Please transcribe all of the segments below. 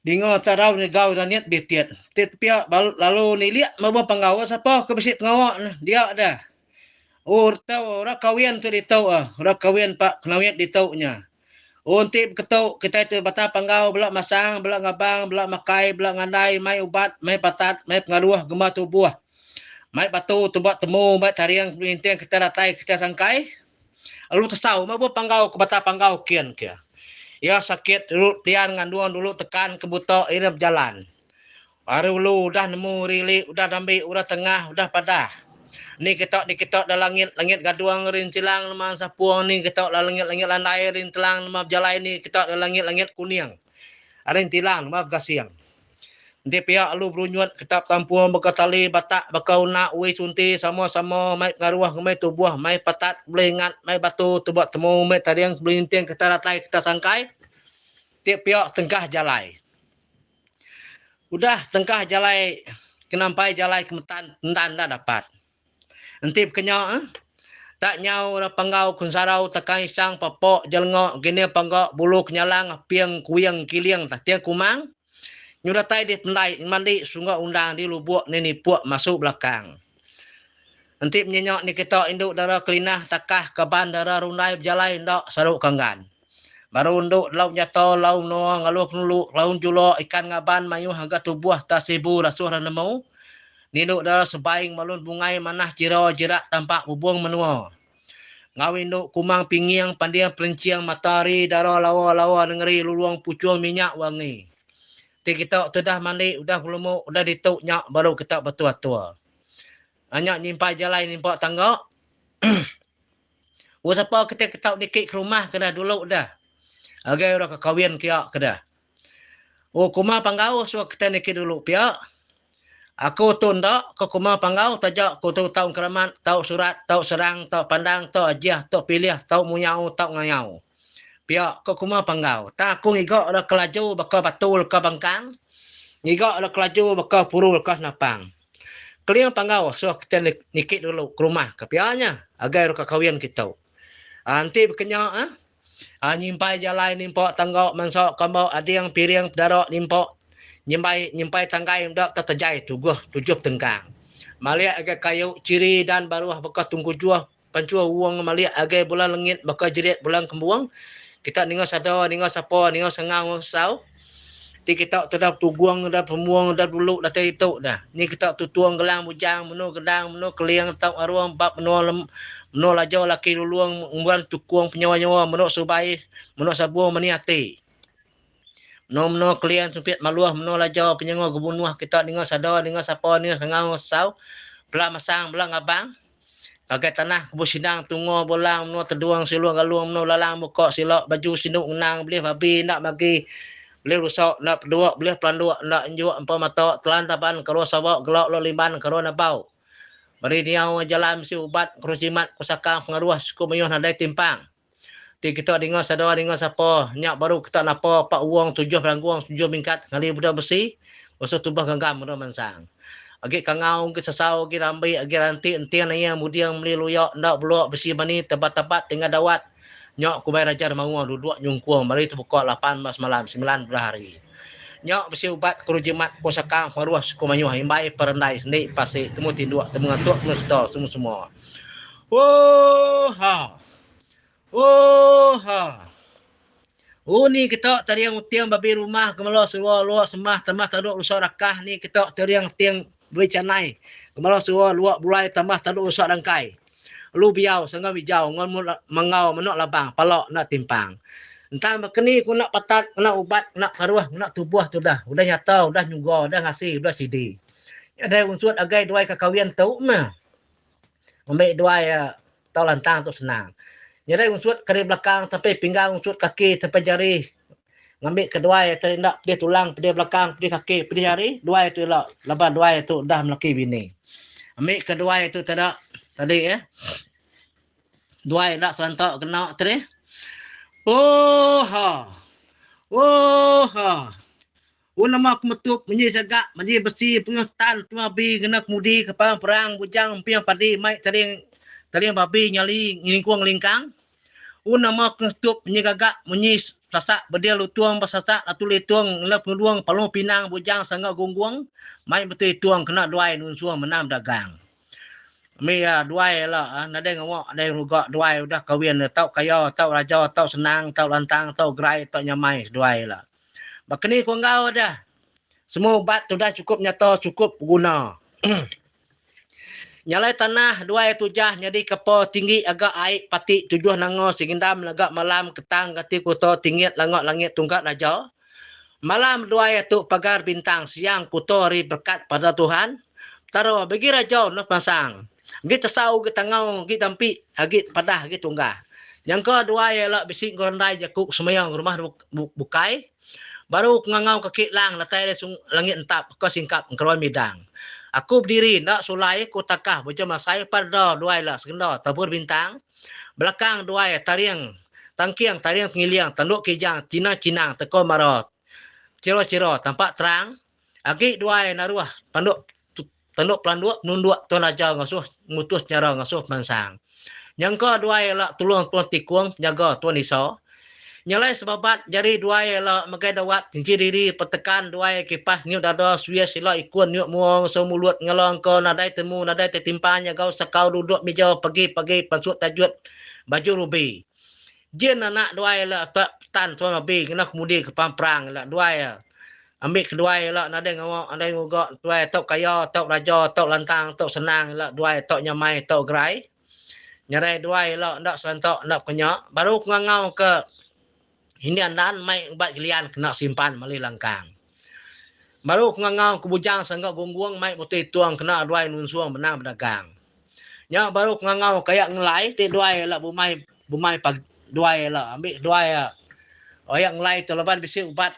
Dinga tarau negau ranit bitit. Ti pia lalu nilik meba panggau sapa ke bisi pengawa ne dia deh. Oh tau orang kawin tu ditu ah, orang kawin pak kenawit ditu nya. Oh enti beketu kitai tu batang panggau bela masang, bela ngabang, bela makai, bela ngandai mai ubat, mai patat, mai pengaruh gema tubuh. Mai batu tuba temu, mai taring pelinting kitai datai kitai sangkai. Lalu tesau meh bup panggau ke batang panggau kin ke. Iya sakit dulu pelian ngandung dulu tekan ke buta iya bejalan. Ari ulu udah nemu ri ili udah dambi udah tengah udah padah. Ni kita ni kita da langit langit gadung ri ensilang nema sapung ni kita la langit langit landai ri entelang nema bejalai ni kita da langit langit kuning ari entilang nema begasing. Enti pia alu berunyut ketap tampung baka tali batak baka unak ui sunti sama sama mai pengaruh ngemai tubuh mai patat bulih ingat mai batu tuba temu mai taring belinting kita datai kita sangkai ti pia tengkah jalai. Udah tengkah jalai kenampai jalai kemetan endan enda dapat. Enti bekenya tak nyau ra panggau kensarau tekan isang papok jelenga gini pangga bulu kenyalang aping kuing kiling tating kumang nyu datai di pendai mandi sungga undang di lubuk ni nipuk masu belakang. Enti menyenya ni kita indu dara kelinah takah kaban dara rundai bejalai enda saru kanggan. Baru endu lau nyata lau menua ngaluh penulu laun julok ikan ngaban mayuh aga tubuh ta sibu rasuh ra nemu. Nindu dara sebaing malun bungai manah jira jirak tampak bubung menua. Enggau indu kumang pinging panding perenching mata ari dara lawa lawa nengeri lulung puchung minyak wangi. Ti kita tu dah mandi udah belumu udah ditu nya baru kita betul atur. Nya nyimpai jalai nimpa tangga. Wang sapa kitai ke tau niki ke rumah ke dah dulu dah. Agai orang ke kawin kia ke dah. Oh kuma panggau suah kitai niki dulu pia. Aku tu enda ke kuma panggau taja ku tu tau engkeramat, tau surat, tau serang, tau pandang, tau ajih, tau pilih, tau muyau, tau ngayau. Pia ko kuma panggau. Tang aku ngiga ora ke laju baka batu leka bangkang, ngiga ora ke laju baka puru leka senapang. Keling panggau asuh kita niki dulu ke rumah ke pia nya agai ora ke kawin kitu. Enti baka nya ah nyimpai jalai nimpa tangga mansa kamba ading piring pedara nimpa nyimbai nyimpai tanggai meda te tejai tuguh tujuh tengkang. Malik agai kayu chiri dan baruh baka tunggu juh Panchur wong malik agai bulan lengit baka jerit bulan kembung. Kita ninga sada, ninga sapa, ninga sengau enggau sesau. Ti kita tu dah betugung, dah besemung, dah dulu datai ditu dah. Ni kita tutung gelang bujang, menu gedang, menu keling, tau arung bab menua lem, menua laja laki lulung ngembuan tukung penyawa-nyawa menu subai, menu sabung meni ati. Menua-menua Kelian Sumpit Maluh menua Laja Penyenguh Gebunuh kita ninga sada ninga sapa ninga sengau enggau sesau bela masang bela ngabang ngagai tanah Kubu Sidang Tungo Bolang menua Tedung Silung Galung menua Belalang Muka Sila Baju Sindu Ngenang belih babi enda magi belih rusa enda peduk belih pelanduk enda enjuk empa mata telan taban kerua sawa gela lo limban kerua nebau beri diau jalan bisi ubat kerus jimat kusakang pengaruh suku mayuh nadai timpang. Ti kita dinga sada dinga sapa, nya baru kita napa pak wong tujuh belanggung tujuh mingkat ngali buda besi, usuh tubah genggam meda mansang. Agi kangau agi sesau agi rambi agi ranti enting naing muding meli luya enda beluk besi mani tebat-tebat tinggal dawat nya kumbai Raja Remaung duduk nyungkung meri tebuka 18 malam semilan belah hari. Nya besi ubat keru jimat ku sekang pengaruh suku mayuh imbai perendai sendi pasi temu tinduk temu ngantuk temu sereta semua-semua. Oohaa. Oohaa. Oh ni kita tering uting babi rumah gemela suwa luak semah tambah taduk rusak rakah ni kita tering ting beri canai gemela suwa luak bulai tambah taduk rusak rangkai. Lu biau sanggau bijau ngon mengau menuk labang pala enda timpang. Entan baka ni ku enda patat ngena ubat ngena karuh ngena tubuh tudah udah nyata udah nyuga udah ngasi udah sidi. Nya deh unsut agai duai ka kawin tu meh. Ambi duai tau lantang tu senang. Nyadai unsut kari belakang tapi pinggang unsut kaki sampai jari ngambi ke duai ti enda pedih tulang pedih belakang pedih kaki pedih jari duai tu ila laban duai tu dah melaki bini. Ambi ke duai tu teda tadi eh duai enda seranta kena tadi. Ooha ooha. Un nama aku metup menyi segak menyi besi pengah tan tengah bi ngena kemudi kepang perang bujang emping padi mai taring taring babi nyali ngelingkung ngelingkang. U nama ke ngestup munyi gagak munyi sasak bedil lutung besasak latu litung ngela penulung palung pinang bujang sangga gunggung mai betu itung kena duai nunsung menang bedagang. Ami iya duai ila nadai ngawa nadai ngeruga duai udah kawin tau kaya tau raja tau senang tau lantang tau gerai tau nyamai seduai ila. Baka ni ku enggau deh. Semua ubat tu udah chukup nyata chukup beguna. Nya alai tanah duai tujah nyadi kepa tinggi aga ai pati tujuh nanga sigendam lega malam ketang gati kuta tingit langa langit tungkat raja. Malam duai tu pagar bintang siang kuta ari berkat pada Tuhan. Petara bagi raja enda pemansang. Agi tesau agi tangau agi dampi agi padah agi tunggah. Nyangka duai ila bisi ngerendai jaku semaya rumah bukai. Baru ke ngangau kaki lang datai ari langit entap ke singkap engkeruai midang. Aku bediri enda sulai ku takah bejam asai parda duai la segenda tabur bintang. Belakang duai taring tangking taring tengiling tanduk kijang cina chinang teko mara chira chira tampak terang. Agi duai naruh panduk tanduk pelanduk nunduk tuan raja ngasuh ngutus chara ngasuh pemansang. Nyangka duai ela tulung tuan tikung penyaga tuan isa. Nyelai sebabat jari duai ela megai dawat tinchi diri petekan duai kipas ngiup dada suis ila ikun niup mua ngasuh mulut ngela engka nadai temu nadai tetimpan nyagau sakau duduk mija pegi pagi pansut tajut baju rubi. Jin anak duai ela petan tuan babi ngena kemudi ke pang perang ela duai Ambi keduai ila nadai ngawa nadai nguga tuai tau kaya tau raja tau lantang tau senang ila duai tau nyamai tau gerai. Nyadai duai ila enda seranta enda pekenya baru ku ngangau ke Indi Andan mai ubat gelian kena simpan mali langkang. Baru ku ngangau ke Bujang Sangga Gunggung mai buti tung kena duai nunsung benang bedagang. Nya baru ku ngangau ke aya Ngelai ti duai ila bumai bumai pagi duai ila ambi duai aya Ngelai tu laban bisi ubat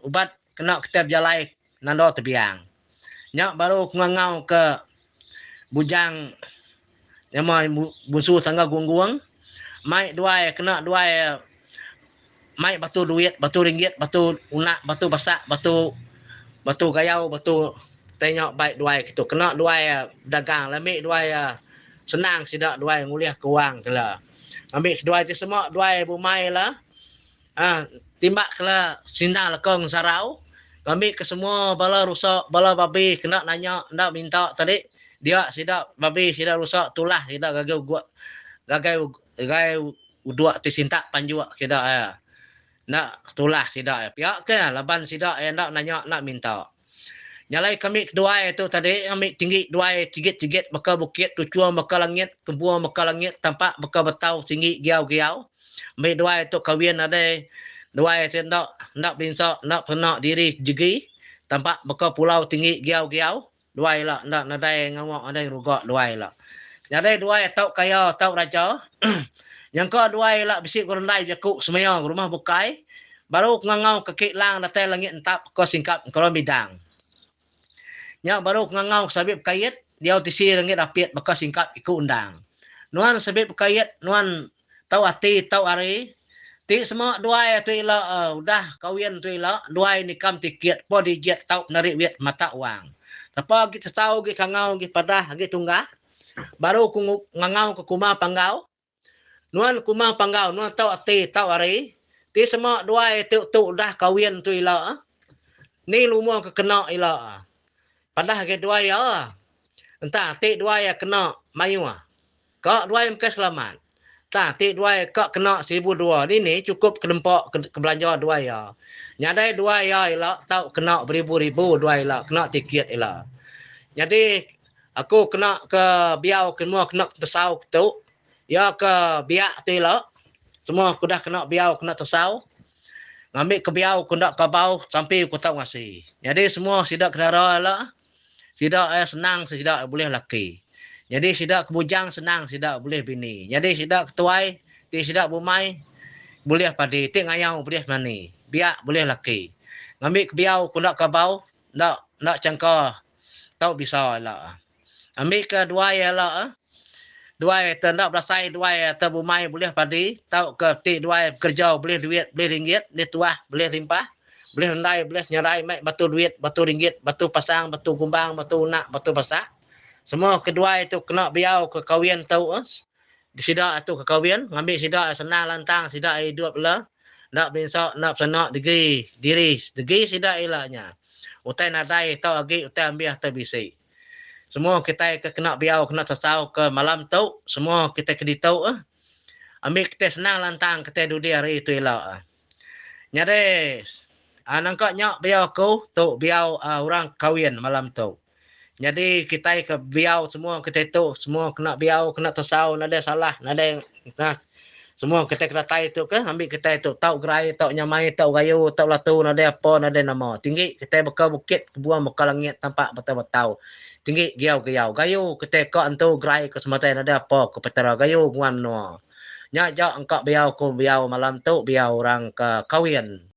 Ubat kena kitai bejalai nanda tebiang. Nya baru ku ngangau ke bujang nama bunsu tangga gunggung mai duai kena duai mai batu duit, batu ringgit, batu unak, batu basak, batu batu gayau, batu tai nya bai duai kitu kena duai bedagang lami duai senang sida duai ngulih ke wang kela. Ambi seduai ti sema duai bumai la. Aa timbak kela sindang leka ngesarau ngambi ke semua bala rusa bala babi kena nanya enda minta tadi dia sida babi sida rusa tulah sida gagai uguk gagai gagai uduk ti sintak panjuk sida iya enda tulah sida iya pia ke laban sida iya enda nanya enda minta. Nya alai kami keduai tu tadi ngambi tinggi duai sigit-sigit baka bukit tuchung baka langit kempung baka langit tampak baka betau singgi giau-giau. Ambi duai tu kawin nadai duai ti enda enda berinsa enda pekena diri jegi tampak baka pulau tinggi giau-giau duai ila enda nadai ngawa nadai ngeruga duai ila. Nyadai duai tau kaya tau raja nyangka duai ila bisi ngerendai jaku semaya rumah bukai. Baru ku ngangau ke ki lang datai langit entap ke singkap engkeron bidang. Nya baru ku ngangau ke sabit bekait diau tisi rengit apit baka singkap iku undang. Nuan sabit bekait nuan tau ati tau ari ti sema duai tu ila udah kawin tu ila duai nikam tikit po digit tau penarik wit matak wang. Sapa agi tesau agi kangau agi padah agi tunggah baru ku ngangau ke kuma panggau. Nuan kumang panggau nuan tau ati tau ari ti sema duai ti tu udah kawin tu ila ni lumur ke kena ila padah agi duai iya enta ti duai iya kena mayuh ka duai mkai selamat tang ti duai ka kena 1002 ni ni chukup ke nempa ke belanja duai iya nyadai duai iya ila tau kena beribu-ribu duai ila kena tiket ila nyadi Aku kena ke biau ke semua kena tesau ke tu. Iya ke biak tu ila semua ku udah kena biau kena tesau. Ngambi ke biau ku enda kabau sampi ku tau ngasi. Nyadi semua sida ke dara ila sida iya senang sida bulih laki. Nyadi sida ke bujang senang sida bulih bini. Nyadi sida ke tuai ti sida bumai bulih padi ti ngayau bulih mani. Biak bulih laki. Ngambi ke biau ku enda kabau enda enda changka Tau bisa ila. Ambi ke duai ila. Duai te enda berasai duai te bumai bulih padi tauka ti duai bekereja bulih duit bulih ringgit bulih tuah bulih limpah bulih rendai bulih senyarai mai batu duit batu ringgit batu pasang batu gumbang batu unak batu basak. Semua ke duai tu kena biau ke kawin tu. Sida tu ke kawin ngambi sida senang lantang sida idup la enda binsa enda pesana degi diri degi sida ila nya. Utai nadai tau agi utai ambih tau bisi. Semua kitai ke kena biau kena tesau ke malam tu semua kitai ke ditu eh ambi kitai senang lantang kitai dudi hari tu ila. Nyadi nangka nya biau aku tu biau orang kawin malam tu. Nyadi kitai ke biau semua kitai tu semua kena biau kena tesau nadai salah nadai nah semua kitai ke datai tu ke ambi kitai tu tau gerai tau nyamai tau gayu tau latu nadai apa nadai nama tinggi kitai baka bukit kebuang baka langit tampak betau-betau tinggi giau-giau gayu kitai ka entu gerai ke sematai nadai apa ke petara gayu nguan menua. Nya ja engka biau ku biau malam tu biau orang ke kawin.